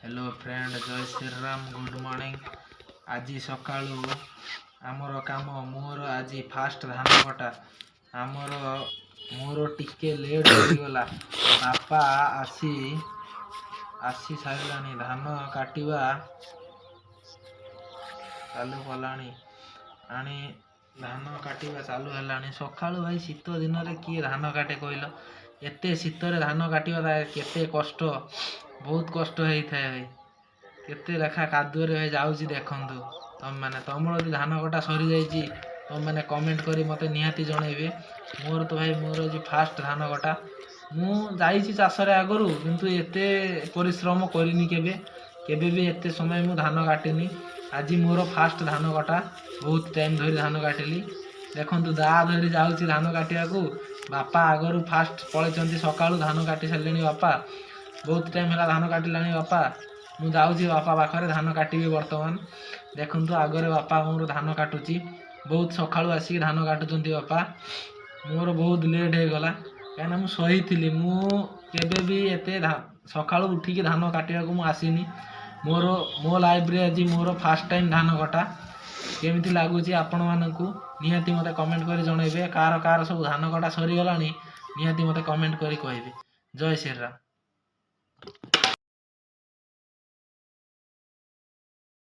Hello friend, ଜୟ Shriram, good morning. ଆଜି ସକାଳୁ ଆମର କାମ, ମୋର ଆଜି ଫାଷ୍ଟ ଧାନ କଟା। ଆମର ମୋର ଟିକେ ଲେଟ୍ ହୋଇଗଲା। ବାପା ଆସି ଆସି ସାରିଲାଣି, ଧାନ କାଟିବା ଚାଲୁ କଲାଣି ଆଣି, ଧାନ କାଟିବା ଚାଲୁ ହେଲାଣି ସକାଳୁ। ଭାଇ, ଶୀତ ଦିନରେ କିଏ ଧାନ କାଟେ କହିଲ? ଏତେ ଶୀତରେ ଧାନ କାଟିବା କେତେ କଷ୍ଟ, ବହୁତ କଷ୍ଟ ହେଇଥାଏ ଭାଇ। କେତେ ଲେଖା କାଦୁଅରେ ଭାଇ ଯାଉଛି ଦେଖନ୍ତୁ ତମମାନେ। ତମର ଯଦି ଧାନ କଟା ସରିଯାଇଛି, ତମମାନେ କମେଣ୍ଟ କରି ମୋତେ ନିହାତି ଜଣେଇବେ। ମୋର ତ ଭାଇ, ମୋର ଆଜି ଫାଷ୍ଟ ଧାନ କଟା। ମୁଁ ଯାଇଛି ଚାଷରେ ଆଗରୁ, କିନ୍ତୁ ଏତେ ପରିଶ୍ରମ କରିନି କେବେ। କେବେ ବି ଏତେ ସମୟ ମୁଁ ଧାନ କାଟିନି। ଆଜି ମୋର ଫାଷ୍ଟ ଧାନ କଟା, ବହୁତ ଟାଇମ୍ ଧରି ଧାନ କାଟିଲି। ଦେଖନ୍ତୁ, ଦା ଧରି ଯାଉଛି ଧାନ କାଟିବାକୁ। ବାପା ଆଗରୁ ଫାଷ୍ଟ ପଳେଇଛନ୍ତି, ସକାଳୁ ଧାନ କାଟି ସାରିଲେଣି ବାପା। ବହୁତ ଟାଇମ୍ ହେଲା ଧାନ କାଟିଲାଣି ବାପା। ମୁଁ ଯାଉଛି ବାପା ପାଖରେ ଧାନ କାଟିବି ବର୍ତ୍ତମାନ। ଦେଖନ୍ତୁ, ଆଗରେ ବାପା ମୋର ଧାନ କାଟୁଛି। ବହୁତ ସକାଳୁ ଆସିକି ଧାନ କାଟୁଛନ୍ତି ବାପା। ମୋର ବହୁତ ଲେଟ୍ ହେଇଗଲା, କାହିଁକିନା ମୁଁ ଶୋଇଥିଲି। ମୁଁ କେବେ ବି ଏତେ ସକାଳୁ ଉଠିକି ଧାନ କାଟିବାକୁ ମୁଁ ଆସିନି। ମୋର ମୋ ଲାଇଫ୍ରେ ଆଜି ମୋର ଫାଷ୍ଟ ଟାଇମ୍ ଧାନ କଟା। କେମିତି ଲାଗୁଛି ଆପଣମାନଙ୍କୁ, ନିହାତି ମୋତେ କମେଣ୍ଟ କରି ଜଣେଇବେ। କାହାର କାହାର ସବୁ ଧାନ କଟା ସରିଗଲାଣି, ନିହାତି ମୋତେ କମେଣ୍ଟ କରି କହିବେ। ଜୟ ଶ୍ରୀରାମ।